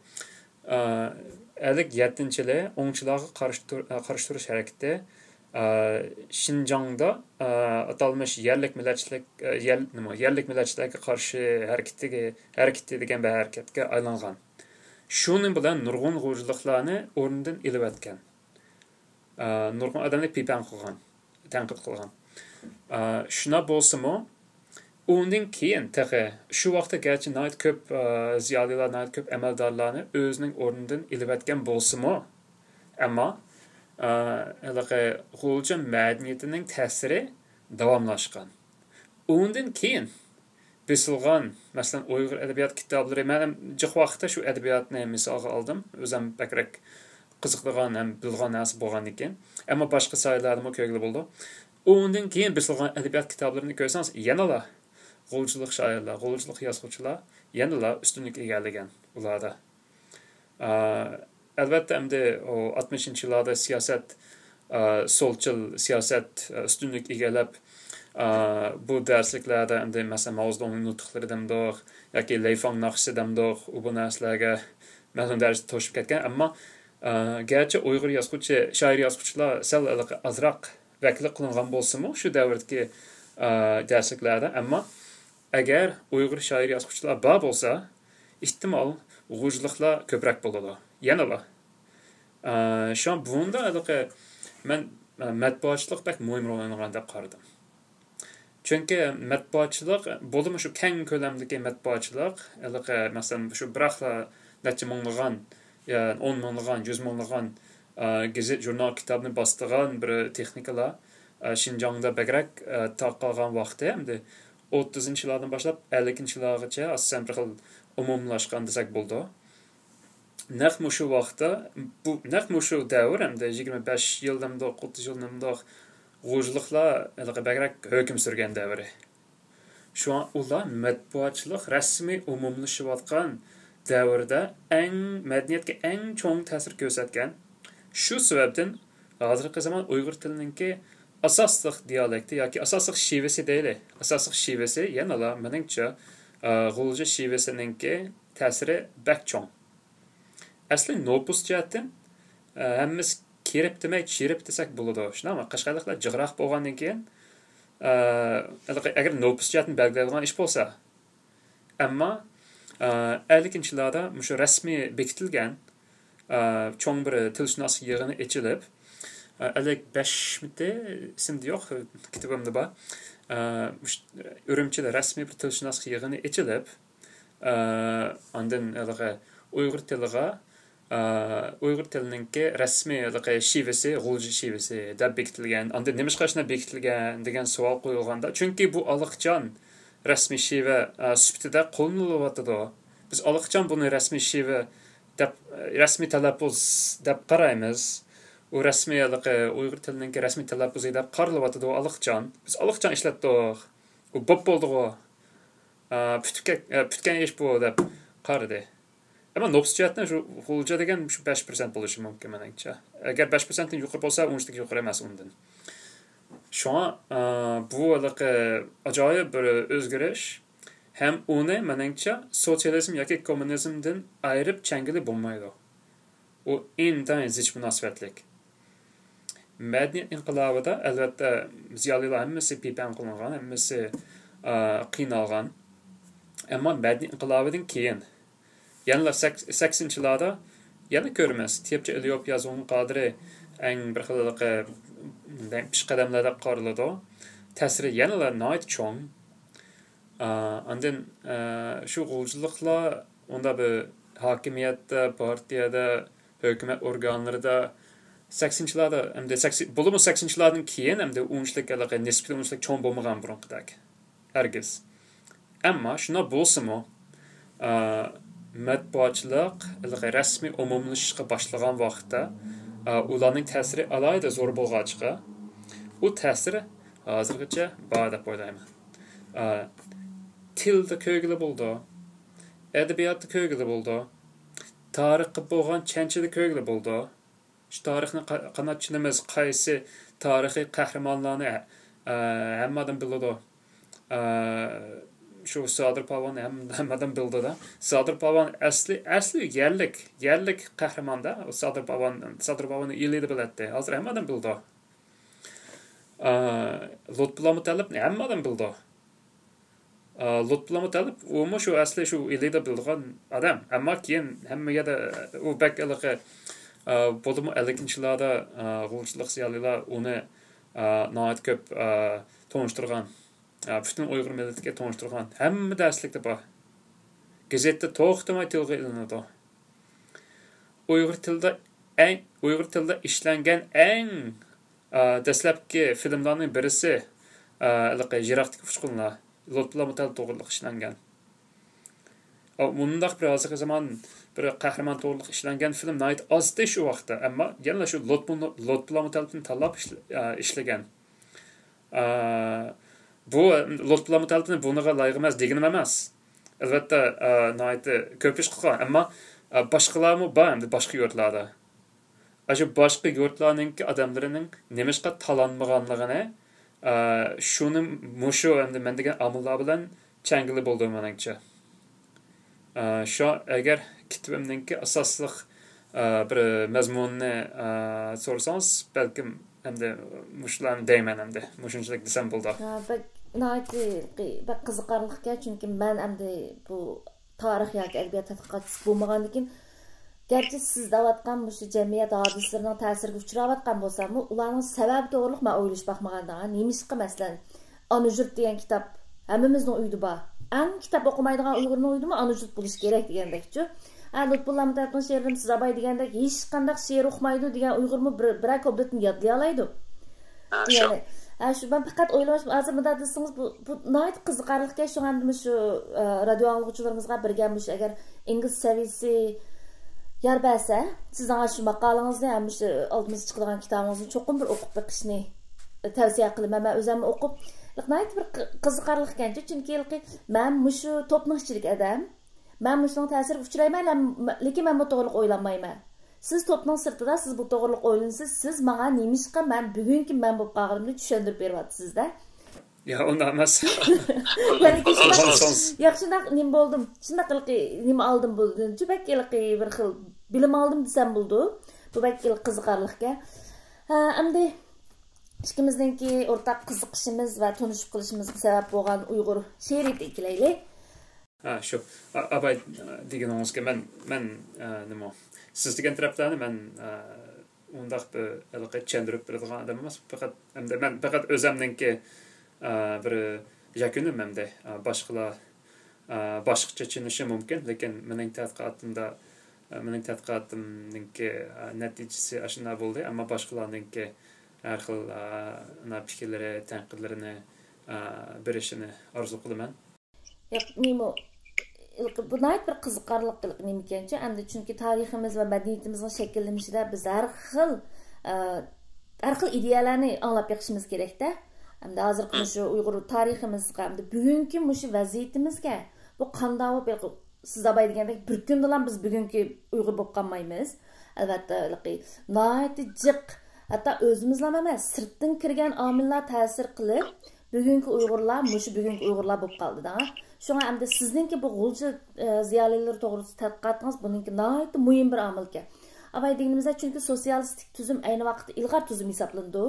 ئا، ئەللىك يەتتىنچى يىلى ئوڭچىلارغا قارشى تۇر-، قارشى تۇرۇش ھەرىكىتى، ئا، شىنجاڭدا، ئا، ئاتالمىش يەرلىك مىللەتچىلىك، ئا، يەر-، نېمە، يەرلىك مىللەتچىلەرگە قارشى ھەرىكىتىگە، ھەرىكىتى دېگەن بىر ھەرىكەتكە ئايلانغان. شۇنىڭ بىلەن نۇرغۇن غۇلجىلىقلارنى ئورنىدىن ئېلىۋەتكەن. ئا، نۇرغۇن ئادەمنى پىپەڭ قىلغان، تەنقىد قىلغان. ئا، شۇنداق بولسىمۇ، ئۇندىن كېيىن تېخى شۇ ۋاقىتتا گەرچە ناھايىتى كۆپ، ئا، زىيالىيلار، ناھايىتى كۆپ ئەمەلدارلارنى ئۆزىنىڭ ئورنىدىن ئېلىۋەتكەن بولسىمۇ، ئەمما، ئا، ھېلىقى غۇلجا مەدەنىيىتىنىڭ تەسىرى داۋاملاشقان. ئۇندىن كېيىن بېسىلغان، مەسىلەن، ئۇيغۇر ئەدەبىيات كىتابلىرى، مەن ھەم جىق ۋاقىتتا شۇ ئەدەبىياتنى مىسالغا ئالدىم، ئۆزۈم بەكرەك قىزىقىدىغان ھەم بىلىدىغان نەرسە بولغاندىكىن. ئەمما باشقا ساھەلەردىمۇ كۆرگىلى بولىدۇ. ئۇندىن كېيىن بېسىلغان ئەدەبىيات كىتابلىرىنى كۆرسىڭىز، يەنىلا غۇلجىلىق شائىرلار، غۇلجىلىق يازغۇچىلار يەنىلا ئۈستۈنلۈك ئىگىلىگەن ئۇلاردا. ئا، ئەلۋەتتە، ئەمدى ئۇ ئاتمىشىنچى يىللاردا سىياسەت، ئا، سولچىل سىياسەت، ئا، ئۈستۈنلۈك ئىگىلەپ، ئا، بۇ دەرسلىكلەردە ئەمدى، مەسىلەن، ماۋزېدۇڭنىڭ نۇتۇقلىرى دەمدۇق ياكى لەيفاڭ ناخشىسى دەمدۇق، ئۇ بۇ نەرسىلەرگە مەلۇم دەرىجىدە توشۇپ كەتكەن. ئەمما، ئا، گەرچە ئۇيغۇر يازغۇچى، شائىر يازغۇچىلار سەل ئازراق ۋەكىللىك قىلىنغان بولسىمۇ شۇ دەۋردىكى، ئا، دەرسلىكلەردە، ئەمما ئەگەر ئۇيغۇر شائىر يازغۇچىلار بار بولسا، ئېھتىمال غۇلجىلىقلار كۆپرەك بولىدۇ. يەنىلا. ئا، شۇڭا بۇندا ھېلىقى مەن، ئا، مەتبۇئاتچىلىق بەك مۇھىم رول ئوينىغان دەپ قارىدىم. چۈنكى مەتبۇئاتچىلىق، بولۇپمۇ شۇ كەڭ كۆلەمدىكى مەتبۇئاتچىلىق، ھېلىقى، مەسىلەن، شۇ بىراقلا نەچچە مىڭلىغان، يا ئون مىڭلىغان، يۈز مىڭلىغان، ئا، گېزىت، ژۇرنال، كىتابنى باسىدىغان بىر تېخنىكىلار، ئا، شىنجاڭدا بەكرەك، ئا، تارقالغان ۋاقتى، ئەمدى ئوتتۇزىنچى يىللاردىن باشلاپ ئەللىكىنچى يىللارغىچە ئاساسەن بىر خىل ئومۇملاشقان دېسەك بولىدۇ. نەق مۇشۇ ۋاقىتتا، بۇ نەق مۇشۇ دەۋر ئەمدى يىگىرمە بەش يىل نېمىدۇق، ئوتتۇز يىل نېمىدۇق، غۇلجىلىقلار ھېلىقى بەكرەك ھۆكۈم سۈرگەن دەۋرى. شۇڭا ئۇلار مەتبۇئاتچىلىق رەسمىي ئومۇملىشىۋاتقان دەۋردە ئەڭ، مەدەنىيەتكە ئەڭ چوڭ تەسىر كۆرسەتكەن. شۇ سەۋەبتىن ھازىرقى زامان ئۇيغۇر تىلىنىڭكى ئاساسلىق دىيالېكتى ياكى ئاساسلىق شېۋىسى دەيلى. ئاساسلىق شېۋىسى يەنىلا مېنىڭچە، ئە، غۇلجا شېۋىسىنىڭكى تەسىرى بەك چوڭ. ئەسلى نوپۇس جەھەتتىن، ئە، ھەممىسى كىرىپ دېمەي، چىرىپ دېسەك بولىدۇ. شۇنداقمۇ؟ قەشقەرلىكلەر جىقراق بولغاندىن كېيىن، ئە، ھېلىقى ئەگەر نوپۇس جەھەتتىن بەلگىلەيدىغان ئىش بولسا، ئەمما، ئە، ئەللىكىنچى يىللاردا مۇشۇ رەسمىي بېكىتىلگەن، ئە، چوڭ بىر تىلشۇناسلىق يىغىنى ئېچىلىپ، ئە، ئەللىك بەشمىتى، ئېسىمدە يوق، كىتابىمدا بار. ئە، مۇشۇ ئۈرۈمچىدە رەسمىي بىر تىلشۇناسلىق يىغىنى ئېچىلىپ، ئە، ئاندىن ھېلىقى ئۇيغۇر تىلىغا، ئە، ئۇيغۇر تىلىنىڭكى رەسمىي ھېلىقى شېۋىسى، غۇلجا شېۋىسى دەپ بېكىتىلگەن. ئاندىن نېمىشقا شۇنداق بېكىتىلگەن دېگەن سوئال قويۇلغاندا، چۈنكى بۇ ئاللىقاچان رەسمىي شېۋە، ئە، سۈپىتىدە قوللىنىلىۋاتىدۇ. بىز ئاللىقاچان بۇنى رەسمىي شېۋە دەپ، رەسمىي تەلەپپۇز دەپ قارايمىز. ئۇ رەسمىي ھېلىقى ئۇيغۇر تىلىنىڭكى رەسمىي تەلەپپۇزى دەپ قارىلىۋاتىدۇ ئاللىقاچان. بىز ئاللىقاچان ئىشلەتتۇق. ئۇ بوپ بولدىغۇ. ئا، پۈتۈككە-، ئە، پۈتكەن ئىش بۇ دەپ قارىدى. ئەمما نوپۇس جەھەتتىن شۇ غۇلجا دېگەن شۇ بەش پىرسەنت بولۇشى مۇمكىن مېنىڭچە. ئەگەر بەش پىرسەنتتىن يۇقىرى بولسا، ئۇنچىلىك يۇقىرى ئەمەس ئۇندىن. شۇڭا، ئا، بۇ ھېلىقى ئاجايىپ بىر ئۆزگىرىش. ھەم ئۇنى مېنىڭچە سوتسىيالىزم ياكى كوممۇنىزمدىن ئايرىپ چەڭگىلى بولمايدۇ. ئۇ ئىنتايىن زىچ مۇناسىۋەتلىك. مەدەنىيەت ئىنقىلابىدا، ئەلۋەتتە، زىيالىيلار ھەممىسى پىپەڭ قىلىنغان، ھەممىسى، ئا، قىينالغان. ئەمما مەدەنىيەت ئىنقىلابىدىن كېيىن، يەنىلا سەك-، سەكسىنچىلاردا يەنە كۆرىمىز. تېبچى ئېلىيوپ يازغۇنىڭ قادىرى ئەڭ بىر خىل ھېلىقى پېشقەدەملەر دەپ قارىلىدۇ. تەسىرى يەنىلا ناھايىتى چوڭ. ئا، ئاندىن، ئا، شۇ غۇلجىلىقلار ئۇنداق بىر ھاكىمىيەتتە، پارتىيەدە، ھۆكۈمەت ئورگانلىرىدا سەكسىنچىلاردا، ئەمدى سەكسىن-، بولۇپمۇ سەكسىنچىلاردىن كېيىن ئەمدى ئۇنچىلىك ھېلىقى نىسبىتى ئۇنچىلىك چوڭ بولمىغان بۇرۇنقىدەك. ھەرگىز. ئەمما شۇنداق بولسىمۇ، ئا، مەتبۇئاتچىلىق، ھېلىقى رەسمىي ئومۇملىشىشقا باشلىغان ۋاقىتتا، ئا، ئۇلارنىڭ تەسىرى ئالاھىدە زور بولغاچقا، ئۇ تەسىر ھازىرغىچە بار دەپ ئويلايمەن. ئا، تىلدا كۆرگىلى بولىدۇ، ئەدەبىياتتا كۆرگىلى بولىدۇ، تارىخقا بولغان چەنچىدە كۆرگىلى بولىدۇ. شۇ تارىخنى قا-، قانات چىلىمىز، قايسى تارىخىي قەھرىمانلارنى، ئە، ھەممە ئادەم بىلىدۇ. ئە، شۇ سادىر پالۋان ھەم-، ھەممە ئادەم بىلىدۇ-دە. سادىر پالۋان ئەسلى، ئەسلى يەرلىك، يەرلىك قەھرىمان-دە. سادىر پالۋان، سادىر پالۋاننى ئىلىدا بىلەتتى. ھازىر ھەممە ئادەم بىلىدۇ. ئە، لۇتپۇللا مۇتەللىپنى ھەممە ئادەم بىلىدۇ. ئا، لۇتپۇللا مۇتەللىپ، ئۇمۇ شۇ ئەسلى شۇ ئىلىدا بىلىدىغان ئادەم. ئەمما كېيىن ھەممە يەردە ئۇ بەك ھېلىقى، ئا، بولدىمۇ ئەللىكىنچى يىللاردا، ئا، غۇلجىلىق زىيالىيلار ئۇنى، ئا، ناھايىتى كۆپ، ئا، تونۇشتۇرغان. ئا، پۈتۈن ئۇيغۇر مىللىتىگە تونۇشتۇرغان. ھەممە دەرسلىكتە بار. گېزىتتە توختىماي تىلغا ئېلىنىدۇ. ئۇيغۇر تىلىدا ئەڭ، ئۇيغۇر تىلىدا ئىشلەنگەن ئەڭ ئا، دەسلەپكى فىلىملارنىڭ بىرسى، ئا، ھېلىقى يىراقتىكى ئۇچقۇنلار، لۇتپۇللا مۇتەللىپ توغرىلىق ئىشلەنگەن. ئا، مۇنداق بىر ھازىرقى زامان بىر قەھرىمان توغرىلىق ئىشلەنگەن فىلىم ناھايىتى ئاز ئىدى شۇ ۋاقىتتا، ئەمما يەنىلا شۇ لۇتپۇ-، لۇتپۇللا مۇتەللىپنى تاللاپ ئىشلە-، ئا، ئىشلىگەن. ئا، بۇ لۇتپۇللا مۇتەللىپنى بۇنىڭغا لايىق ئەمەس دېگىنىم ئەمەس. ئەلۋەتتە، ئا، ناھايىتى كۆپ ئىش قىلغان، ئەمما، ئا، باشقىلارمۇ بار ئەمدى باشقا يۇرتلاردا. ئاشۇ باشقا يۇرتلارنىڭكى ئادەملىرىنىڭ نېمىشقا تالانمىغانلىقىنى، ئە، شۇنى مۇشۇ ئەمدى مەن دېگەن ئامىللار بىلەن چەڭگىلى بولىدۇ مېنىڭچە. ئە، شۇ ئەگەر كىتابىمنىڭكى ئاساسلىق، ئە، بىر مەزمۇنىنى، ئە، سورىسىڭىز، بەلكىم ئەمدى مۇشۇلارنى دەيمەن ئەمدى. مۇشۇنچىلىك دېسەم بولىدۇ. ھە، بەك، ناھايىتى بەك قىزىقارلىقكەن، چۈنكى مەن ئەمدى بۇ تارىخ ياكى ئەدەبىيات تەتقىقاتچىسى بولمىغاندىكىن، گەرچە سىز دەۋاتقان مۇشۇ جەمئىيەت ھادىسىلىرىنىڭ تەسىرىگە ئۇچراۋاتقان بولساممۇ، ئۇلارنىڭ سەۋەبى توغرىلىق مەن ئويلىشىپ باقمىغانىدىم. نېمىشقا، مەسىلەن، ئانا يۇرت دېگەن كىتاب ھەممىمىزنىڭ ئۆيىدە بار. ئەڭ كىتاب ئوقۇمايدىغان ئۇيغۇرنىڭ ئۆيىدىمۇ ئانا يۇرت بولۇشى كېرەك دېگەندەكچۇ. ھە، لۇتپۇللا مۇتەللىپنىڭ شېئىرىنى سىز ئاباي دېگەندەك ھېچقانداق شېئىر ئوقۇمايدۇ دېگەن ئۇيغۇرمۇ بىر، بىرەر كۇپلېتنى يادلىيالايدۇ. ھە، شۇ. يەنى، ھە، شۇ، مەن پەقەت ئويلىماش، ھازىر مۇنداق دېسىڭىز، بۇ، بۇ ناھايىتى قىزىقارلىقكەن، شۇڭا ئەمدى مۇشۇ، ئە، رادىيو ئاڭلىغۇچىلىرىمىزغا بىرگە مۇشۇ، ئەگەر ئىنگلىز سەۋىيىسى، يار بەرسە، سىزنىڭ شۇ ماقالىڭىزنى ھەم شۇ ئالدىمىزدا چىقىدىغان كىتابىڭىزنى چوقۇم بىر ئوقۇپ بېقىشنى تەۋسىيە قىلىمەن. مەن ئۆزۈممۇ ئوقۇپ، ناھايىتى بىر قىزىقارلىق ئىكەنچۇ، چۈنكى مەن مۇشۇ توپنىڭ ئىچىدىكى ئادەم. مەن مۇشۇنىڭ تەسىرىگە ئۇچرايمەن، لەم-، لېكىن مەن بۇ توغرىلىق ئويلانمايمەن. سىز توپنىڭ سىرتىدا، سىز بۇ توغرىلىق ئويلىنىسىز، سىز ماڭا نېمىشقا مەن بۈگۈنكى مەن بولۇپ قالغىنىمنى چۈشەندۈرۈپ بېرىۋاتىسىز-دە. يا، ئۇنداق ئەمەس. ياخشىنداق نېمە بولدۇم؟ شۇنداق ھېلىقى نېمە ئالدىم بۇ؟ بەك ھېلىقى بىر خىل بىلىم ئالدىم دېسەم بولىدۇ. بۇ بەك ھېلىقى قىزىقارلىقكەن. ھە، ئەمدى ئىككىمىزنىڭكى ئورتاق قىزىقىشىمىز ۋە تونۇشۇپ قېلىشىمىزغا سەۋەب بولغان ئۇيغۇر شېئىرىيىتىنى ئىگىلەيلى. ھە، شۇ. ئا-، ئاباي، ئە، دېگىنىڭىزگە مەن، مەن، ئە، نېمە، سىز دېگەن تەرەپلەرنى مەن، ئە، ئۇنداق بىر ھېلىقى چۈشەندۈرۈپ بېرىدىغان ئادەم ئەمەس. پەقەت، ئەمدى مەن پەقەت ئۆزەمنىڭكى، ئە، بىر يەكۈنۈم ئەمدى. ئە، باشقىلار، ئە، باشقىچە چۈشىنىشى مۇمكىن، لېكىن مېنىڭ تەتقىقاتىمدا، ئە، مېنىڭ تەتقىقاتىمنىڭكى، ئە، نەتىجىسى ئاشۇنداق بولدى. ئەمما باشقىلارنىڭكى ھەر خىل، ئە، ئەنە پىكىرلىرى، تەنقىدلىرىنى، ئە، بېرىشىنى ئارزۇ قىلىمەن. ياق، نېمە، بۇ ناھايىتى بىر قىزىقارلىق نېمىكەنچۇ، ئەمدى چۈنكى تارىخىمىز ۋە مەدەنىيىتىمىزنىڭ شەكىللىنىشىدە بىز ھەر خىل، ئە، ھەر خىل ئىدىيەلەرنى ئاڭلاپ بېقىشىمىز كېرەكتە. ئەمدى ھازىرقى مۇشۇ ئۇيغۇر تارىخىمىزغا، ئەمدى بۈگۈنكى مۇشۇ ۋەزىيىتىمىزگە بۇ قانداق بولۇپ، سىز ئاباي دېگەندەك بىر كۈندىلا بىز بۈگۈنكى ئۇيغۇر بولۇپ قالمايمىز. ئەلۋەتتە، ھېلىقى ناھايىتى جىق، ھەتتا ئۆزىمىزلا ئەمەس، سىرتتىن كىرگەن ئامىللار تەسىر قىلىپ، بۈگۈنكى ئۇيغۇرلار مۇشۇ بۈگۈنكى ئۇيغۇرلار بولۇپ قالدى دەڭ. شۇڭا ئەمدى سىزنىڭكى بۇ غۇلجا، ئە، زىيالىيلىرى توغرىسىدا تەتقىقاتىڭىز بۇنىڭكى ناھايىتى مۇھىم بىر ئامىلكەن. ئاباي دېگىنىمىزدە، چۈنكى سوتسىيالىستىك تۈزۈم ئەينى ۋاقىتتا ئىلغار تۈزۈم ھېسابلىنىدۇ.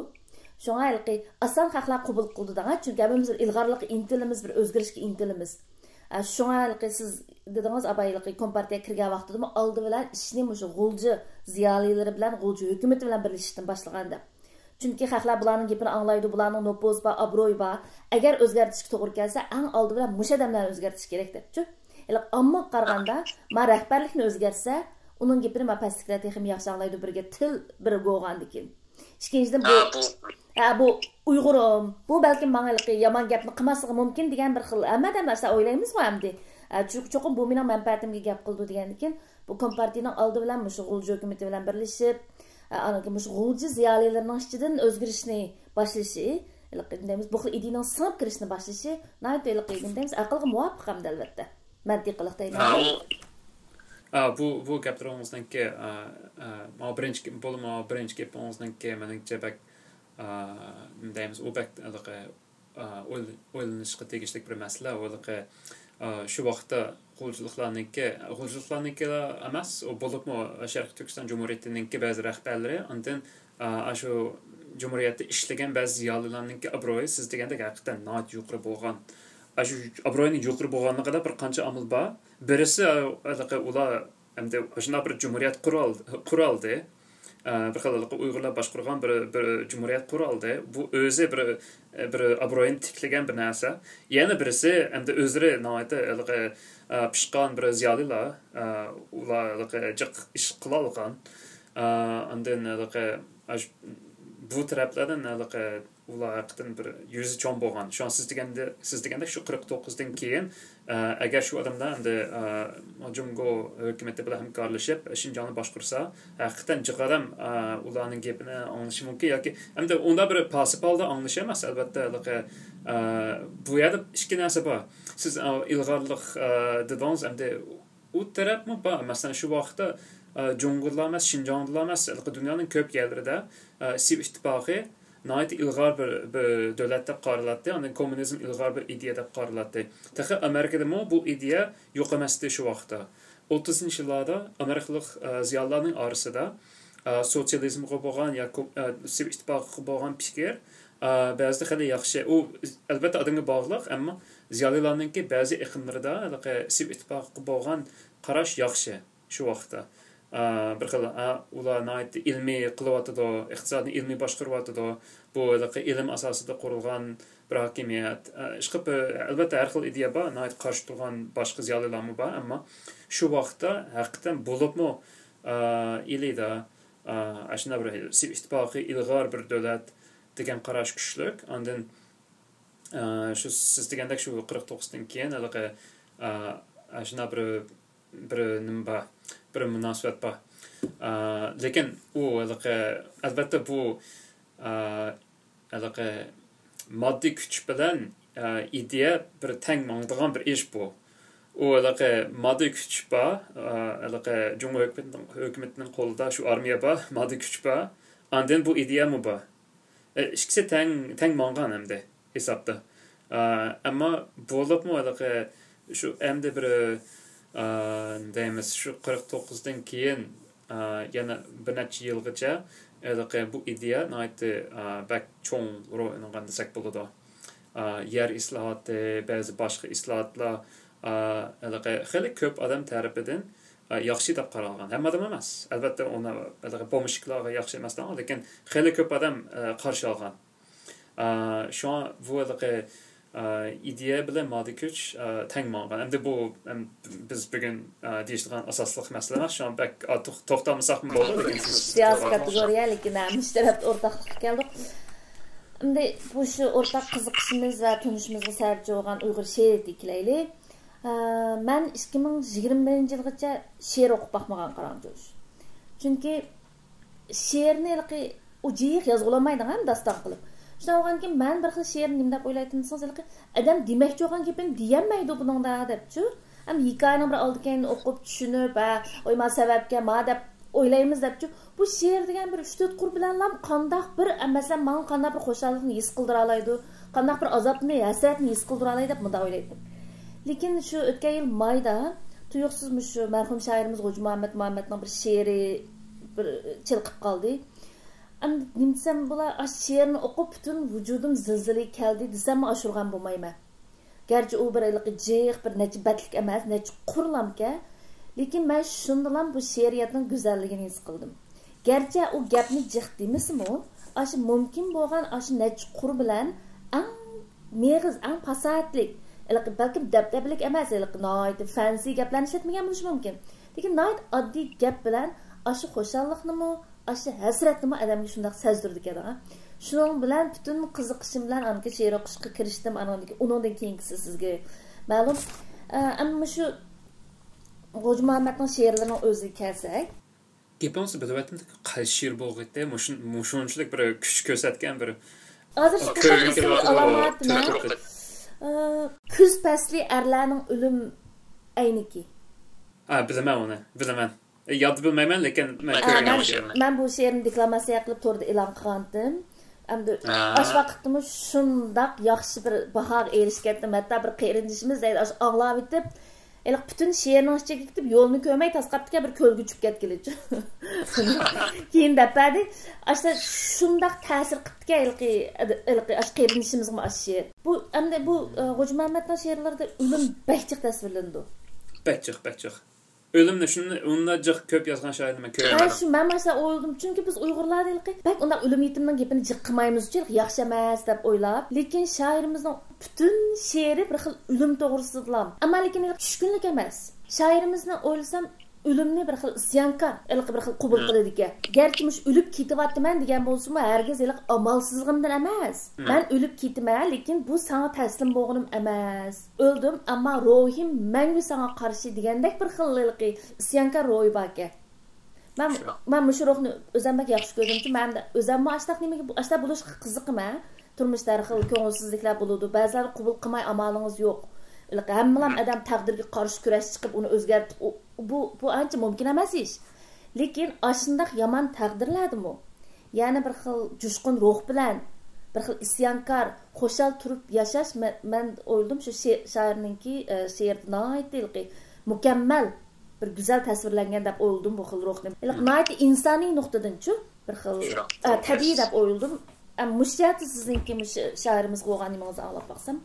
شۇڭا ھېلىقى ئاسان خەقلەر قوبۇل قىلىدۇ دەڭ. چۈنكى ھەممىمىز بىر ئىلغارلىققا ئىنتىلىمىز، بىر ئۆزگىرىشكە ئىنتىلىمىز. ئە، شۇڭا ھېلىقى سىز دېدىڭىز، ئاباي ھېلىقى كومپارتىيەگە كىرگەن ۋاقتىدىمۇ ئالدى بىلەن ئىشنى مۇشۇ غۇلجا زىيالىيلىرى بىلەن، غۇلجا ھۆكۈمىتى بىلەن بىرلىشىشتىن باشلىغان دەپ. چۈنكى خەقلەر بۇلارنىڭ گېپىنى ئاڭلايدۇ، بۇلارنىڭ نوپۇزى بار، ئابرۇيى بار. ئەگەر ئۆزگەرتىشكە توغرا كەلسە، ئەڭ ئالدى بىلەن مۇشۇ ئادەملەرنى ئۆزگەرتىش كېرەك دەپچۇ. ھېلىقى ئاممىغا قارىغاندا، ما رەھبەرلىكنى ئۆزگەرتسە، ئۇنىڭ گېپىنى ما پەسلىكلەر تېخىمۇ ياخشى ئاڭلايدۇ، بىرگە تىل بىر بولغاندىكىن. ئىككىنچىدىن، بۇ، ھە، بۇ، ھە، بۇ ئۇيغۇرۇم، بۇ بەلكىم ماڭا ھېلىقى يامان گەپنى قىلماسلىقى مۇمكىن دېگەن بىر خىل، ھەممە ئادەم ئاشۇنداق ئويلايمىزغۇ ئەمدى. ھە، چۈ-، چوقۇم بۇ مېنىڭ مەنپەئەتىمگە گەپ قىلىدۇ دېگەندىكىن، بۇ كومپارتىيىنىڭ ئالدى بىلەن مۇشۇ غۇلجا ھۆكۈمىتى بىلەن بىرلىشىپ، ھە، ئاندىن كېيىن مۇشۇ غۇلجا زىيالىيلىرىنىڭ ئىچىدىن ئۆزگىرىشنى باشلىشى، ھېلىقى دەيمىز، بۇ خىل ئىدىيىنىڭ سىڭىپ كىرىشنى باشلىشى ناھايىتى ھېلىقى دەيمىز، ئەقىلگە مۇۋاپىق ئەمدى ئەلۋەتتە. مەنتىقلىق دەيمەن. ھە، ئۇ، ئا، بۇ، بۇ گەپلىرىڭىزنىڭكى، ئا، ئا، ماۋۇ بىرىنچى گېپ، بولۇپمۇ بىرىنچى گېپىڭىزنىڭكى مېنىڭچە بەك، ئا، نېمە دەيمىز، ئۇ بەك ھېلىقى، ئا، ئويل-، ئويلىنىشقا تېگىشلىك بىر مەسىلە. ئۇ ھېلىقى، ئا، شۇ ۋاقىتتا غۇلجىلىقلارنىڭكى، غۇلجىلىقلارنىڭكىلا ئەمەس، ئۇ بولۇپمۇ شەرقىي تۈركىستان جۇمھۇرىيىتىنىڭكى بەزى رەھبەرلىرى، ئاندىن، ئا، ئاشۇ جۇمھۇرىيەتتە ئىشلىگەن بەزى زىيالىيلارنىڭكى ئابرۇيى سىز دېگەندەك ھەقىقەتەن ناھايىتى يۇقىرى بولغان. ئاشۇ ئابرۇينىڭ يۇقىرى بولغانلىقىدا بىر قانچە ئامىل بار. بىرسى، ھېلىقى ئۇلار ئەمدى شۇنداق بىر جۇمھۇرىيەت قۇرال-، قۇرالدى. ئە، بىر خىل ھېلىقى ئۇيغۇرلار باشقۇرغان بىر، بىر جۇمھۇرىيەت قۇرالدى. بۇ ئۆزى بىر، بىر ئابرۇينى تىكلىگەن بىر نەرسە. يەنە بىرسى، ئەمدى ئۆزلىرى ناھايىتى ھېلىقى، ئە، پىشقان بىر زىيالىيلار. ئە، ئۇلار ھېلىقى جىق ئىش قىلالىغان. ئە، ئاندىن ھېلىقى، ئە، بۇ تەرەپلەردىن ھېلىقى ئۇلار ھەقىقەتەن بىر يۈزى چوڭ بولغان. شۇڭا سىز دېگەندە، سىز دېگەندەك شۇ قىرىق توققۇزدىن كېيىن، ئە، ئەگەر شۇ ئادەملەر ئەمدى، ئە، جۇڭگو ھۆكۈمىتى بىلەن ھەمكارلىشىپ شىنجاڭنى باشقۇرسا، ھەقىقەتەن جىق ئادەم، ئە، ئۇلارنىڭ گېپىنى ئاڭلىشى مۇمكىن ياكى ئەمدى ئۇنداق بىر پاسسىپ ھالدا ئاڭلىشى ئەمەس، ئەلۋەتتە، ھېلىقى، ئە، بۇ يەردە ئىككى نەرسە بار. سىز، ئە، ئىلغارلىق، ئە، دېدىڭىز، ئەمدى ئۇ تەرەپمۇ بار. مەسىلەن، شۇ ۋاقىتتا، ئە، جۇڭگودىلا ئەمەس، شىنجاڭدىلا ئەمەس، ھېلىقى دۇنيانىڭ كۆپ يەرلىرىدە، ئە، سوۋېت ئىتتىپاقى ناھايىتى ئىلغار بىر، بىر دۆلەت دەپ قارىلاتتى، ئاندىن كوممۇنىزم ئىلغار بىر ئىدىيە دەپ قارىلاتتى. تېخى ئامېرىكىدىمۇ بۇ ئىدىيە يوق ئەمەستى شۇ ۋاقىتتا. ئوتتۇزىنچى يىللاردا ئامېرىكىلىق، ئە، زىيالىيلارنىڭ ئارىسىدا، ئە، سوتسىيالىزمغا بولغان يا كوم-، ئە، سوۋېت ئىتتىپاقىغا بولغان پىكىر، ئە، بەزىدە خېلى ياخشى. ئۇ، ئەلۋەتتە، ئادەمگە باغلىق، ئەمما زىيالىيلارنىڭكى بەزى ئېقىملىرىدا ھېلىقى سوۋېت ئىتتىپاقىغا بولغان قاراش ياخشى. شۇ ۋاقىتتا، ئا، بىر خىل، ئا، ئۇلار ناھايىتى ئىلمىي قىلىۋاتىدۇ، ئىقتىسادنى ئىلمىي باشقۇرۇۋاتىدۇ. بۇ ھېلىقى ئىلىم ئاساسىدا قۇرۇلغان بىر ھاكىمىيەت. ئا، ئىشقىلىپ، ئەلۋەتتە، ھەر خىل ئىدىيە بار، ناھايىتى قارشى تۇرغان باشقا زىيالىيلارمۇ بار، ئەمما شۇ ۋاقىتتا ھەقىقەتەن بولۇپمۇ، ئا، ئىلىدا، ئا، ئاشۇنداق بىر سوۋېت ئىتتىپاقى ئىلغار بىر دۆلەت دېگەن قاراش كۈچلۈك. ئاندىن، ئا، شۇ سىز دېگەندەك شۇ قىرىق توققۇزدىن كېيىن ھېلىقى، ئا، ئاشۇنداق بىر بىر نېمە بار، بىر مۇناسىۋەت بار. ئا، لېكىن ئۇ ھېلىقى، ئەلۋەتتە، بۇ، ئا، ھېلىقى ماددىي كۈچ بىلەن، ئا، ئىدىيە بىر تەڭ ماڭىدىغان بىر ئىش بۇ. ئۇ ھېلىقى ماددىي كۈچ بار، ئا، ھېلىقى جۇڭگو ھۆكۈمىتىنىڭ، ھۆكۈمىتىنىڭ قولىدا شۇ ئارمىيە بار، ماددىي كۈچ بار. ئاندىن بۇ ئىدىيەمۇ بار. ئە، ئىككىسى تەڭ، تەڭ ماڭغان ئەمدى ھېسابتا. ئە، ئەمما بولۇپمۇ ھېلىقى شۇ ئەمدى بىر، ئە، دەيمىز، شۇ قىرىق توققۇزدىن كېيىن، ئە، يەنە بىر نەچچە يىلغىچە ھېلىقى بۇ ئىدىيە ناھايىتى، ئە، بەك چوڭ رول ئوينىغان دېسەك بولىدۇ. ئە، يەر ئىسلاھاتى، بەزى باشقا ئىسلاھاتلار، ئە، ھېلىقى خېلى كۆپ ئادەم تەرىپىدىن، ئە، ياخشى دەپ قارالغان. ھەممە ئادەم ئەمەس. ئەلۋەتتە، ئۇنى ھېلىقى پومېشچىكلارغا ياخشى ئەمەس، لېكىن خېلى كۆپ ئادەم، ئە، قارشى ئالغان. ئا، شۇڭا بۇ ھېلىقى، ئا، ئىدىيە بىلەن ماددىي كۈچ، ئا، تەڭ ماڭغان. ئەمدى بۇ، ئەم، بىز بۈگۈن، ئا، دېيىشىدىغان ئاساسلىق مەسىلە ئەمەس. شۇڭا بەك ئارتۇق توختالمىساقمۇ بولىدۇ، لېكىن سىز سىياسىي كاتېگورىيە، لېكىن ھە، مۇشۇ تەرەپتە ئورتاقلىققا كەلدۇق. ئەمدى بۇ شۇ ئورتاق قىزىقىشىمىز ۋە تونۇشىمىزغا سەۋەبچى بولغان ئۇيغۇر شېئىرىيىتىگە كېلەيلى. ئا، مەن ئىككى مىڭ يىگىرمە بىرىنچى يىلغىچە شېئىر ئوقۇپ باقمىغان، قاراڭ جوش. چۈنكى شېئىرنى ھېلىقى ئۇ جىق يازغۇلانمايدىغان داستان قىلىپ. شۇنداق بولغاندىكىن مەن بىر خىل شېئىرنى نېمە دەپ ئويلايتتىم دېسىڭىز، ھېلىقى ئادەم دېمەكچى بولغان گېپىنى دېيەلمەيدۇ بۇنىڭدا دەپچۇ. ھەم ھېكايىنىڭ بىر ئالدى كەينىنى ئوقۇپ چۈشىنىپ، ھە، ئوي ما سەۋەبكە ما دەپ ئويلايمىز دەپچۇ. بۇ شېئىر دېگەن بىر ئۈچ تۆت قۇر بىلەنلا قانداق بىر، مەسىلەن، ماڭا قانداق بىر خۇشاللىقنى ھېس قىلدۇرالايدۇ، قانداق بىر ئازابنى، ھەسرەتنى ھېس قىلدۇرالايدۇ دەپ مۇنداق ئويلايتتىم. لېكىن شۇ ئۆتكەن يىل مايدا تۇيۇقسىز مۇشۇ مەرھۇم شائىرىمىز غوجا مۇھەممەد مۇھەممەدنىڭ بىر شېئىرى بىر چېلىقىپ قالدى. ئەمدى نېمە دېسەم بولا، ئاشۇ شېئىرنى ئوقۇپ پۈتۈن ۋۇجۇدۇم زىلزىلىگە كەلدى دېسەممۇ ئاشۇرغان بولمايمەن. گەرچە ئۇ بىر ھېلىقى جىق، بىر نەچچە بەتلىك ئەمەس، نەچچە قۇرلامكەن، لېكىن مەن شۇندىلام بۇ شېئىرىيەتنىڭ گۈزەللىكىنى ھېس قىلدىم. گەرچە ئۇ گەپنى جىق دېمىسىمۇ، ئاشۇ مۇمكىن بولغان ئاشۇ نەچچە قۇر بىلەن ئەڭ مېغىز، ئەڭ پاساھەتلىك، ھېلىقى بەلكىم دەبدەبىلىك ئەمەس، ھېلىقى ناھايىتى فەنسى گەپلەرنى ئىشلەتمىگەن بولۇشى مۇمكىن. لېكىن ناھايىتى ئاددىي گەپ بىلەن ئاشۇ خۇشاللىقنىمۇ، ئاشۇ ھەسرەتنىمۇ ئادەمگە شۇنداق سەزدۈرىدىكەن. شۇنىڭ بىلەن پۈتۈن قىزىقىشىم بىلەن ئانىڭكى شېئىر ئوقۇشقا كىرىشتىم. ئانىڭدىن كېيىن، ئۇنىڭدىن كېيىنكىسى سىزگە مەلۇم. ئە، ئەمما مۇشۇ غوجا مۇھەممەدنىڭ شېئىرلىرىنىڭ ئۆزىگە كەلسەك. گېپىڭىزنى بۆلۈۋەتتىم، قايسى شېئىر بولغىيتتى؟ مۇشۇن-، مۇشۇنچىلىك بىر كۈچ كۆرسەتكەن بىر. ھازىر شۇ كۆرۈنۈش كۆرۈنۈش ئالامەتمۇ. ئە، كۈز پەسلى ئەرلەرنىڭ ئۆلۈم ئەينىكى. ھە، بىلىمەن ئۇنى، بىلىمەن. ياد بىلمەيمەن، لېكىن مەن ئە، كۆرگەن مەن، شېئىرنى. مەن بۇ شېئىرنى دېكلاماتسىيە قىلىپ توردا ئېلان قىلغانتىم. ئەمدى ئە. ئاشۇ ۋاقىتتىمۇ شۇنداق ياخشى بىر باھاغا ئېرىشكەنتىم. ھەتتا بىر قېرىندىشىمىز دەيدۇ، ئاشۇ ئاڭلاۋېتىپ، ھېلىقى پۈتۈن شېئىرنىڭ ئىچىگە كېتىپ، يولنى كۆرمەي تاس قاپتىكەن، بىر كۆلگە چۈشۈپ كەتكىلى. كېيىن دەپ بەردى. ئاشۇ شۇنداق تەسىر قىپتىكەن ھېلىقى، ھېلىقى ئاشۇ قېرىندىشىمىزغىمۇ ئاشۇ شېئىر. بۇ، ئەمدى بۇ، ئە، غوجا مەمەتنىڭ شېئىرلىرىدا ئۆلۈم بەك جىق تەسۋىرلىنىدۇ. بەك جىق، بەك جىق. ئۆلۈمنى شۇنى، ئۇنداق جىق كۆپ يازغان شائىرنى مەن ھە، كۆرمىدىم. شۇ مەن ماشۇنداق ئويلىدىم. چۈنكى بىز ئۇيغۇرلاردا ھېلىقى بەك ئۇنداق ئۆلۈم يېتىمنىڭ گېپىنى جىق قىلمايمىزچۇ، ھېلىقى ياخشى ئەمەس دەپ ئويلاپ. لېكىن شائىرىمىزنىڭ پۈتۈن شېئىرى بىر خىل ئۆلۈم توغرىسىدىلا. ئەمما لېكىن ھېلىقى چۈشكۈنلۈك ئەمەس. شائىرىمىزنى ئويلىسام، ئۆلۈمنى بىر خىل ئىسيانكار، ھېلىقى بىر خىل قوبۇل ھە. قىلىدىكەن. گەرچە مۇشۇ ئۆلۈپ كېتىۋاتىمەن دېگەن بولسىمۇ، ھەرگىز ھېلىقى ئامالسىزلىقىمدىن ئەمەس. ھە. مەن ئۆلۈپ كېتىمەن، لېكىن بۇ ساڭا تەسلىم بولغىنىم ئەمەس. ئۆلدۈم، ئەمما روھىم مەڭگۈ ساڭا قارشى دېگەندەك بىر خىل ھېلىقى ئىسيانكار روھى باركەن. مەن، شۇ. مەن مۇشۇ روھنى ئۆزۈم بەك ياخشى كۆردۈمچۇ، مەن ئۆزۈممۇ ئاشتاق نېمىگە، ئاشتاق بولۇشقا قىزىقىمەن. تۇرمۇشتا ھەر خىل كۆڭۈلسىزلىكلەر بولىدۇ. بەزىلەرنى قوبۇل قىلماي ئامالىڭىز يوق. ھېلىقى ھەممىلام مم. ئادەم تەقدىرگە قارشى كۈرەش چىقىپ، ئۇنى ئۆزگەرتىپ، ئۇ، بۇ، بۇ ئانچە مۇمكىن ئەمەس ئىش. لېكىن ئاشۇنداق يامان تەقدىرلەردىمۇ يەنە بىر خىل جۇشقۇن روھ بىلەن، بىر خىل ئىسيانكار، خۇشال تۇرۇپ ياشاش، مەن، مەن ئويلىدىم، شۇ شېئىر، شائىرنىڭكى، ئە، شېئىرىدا ناھايىتى ھېلىقى مۇكەممەل، بىر گۈزەل تەسۋىرلەنگەن دەپ ئويلىدىم بۇ خىل روھنى. ھېلىقى مم. ناھايىتى ئىنسانىي نۇقتىدىنچۇ، بىر خىل، شۇنداق. ئە، تەبىئىي دەپ ئويلىدىم. ئە، مۇشۇ جەھەتتە سىزنىڭكى مۇشۇ شائىرىمىزغا بولغان نېمىڭىزنى ئاڭلاپ باقسام.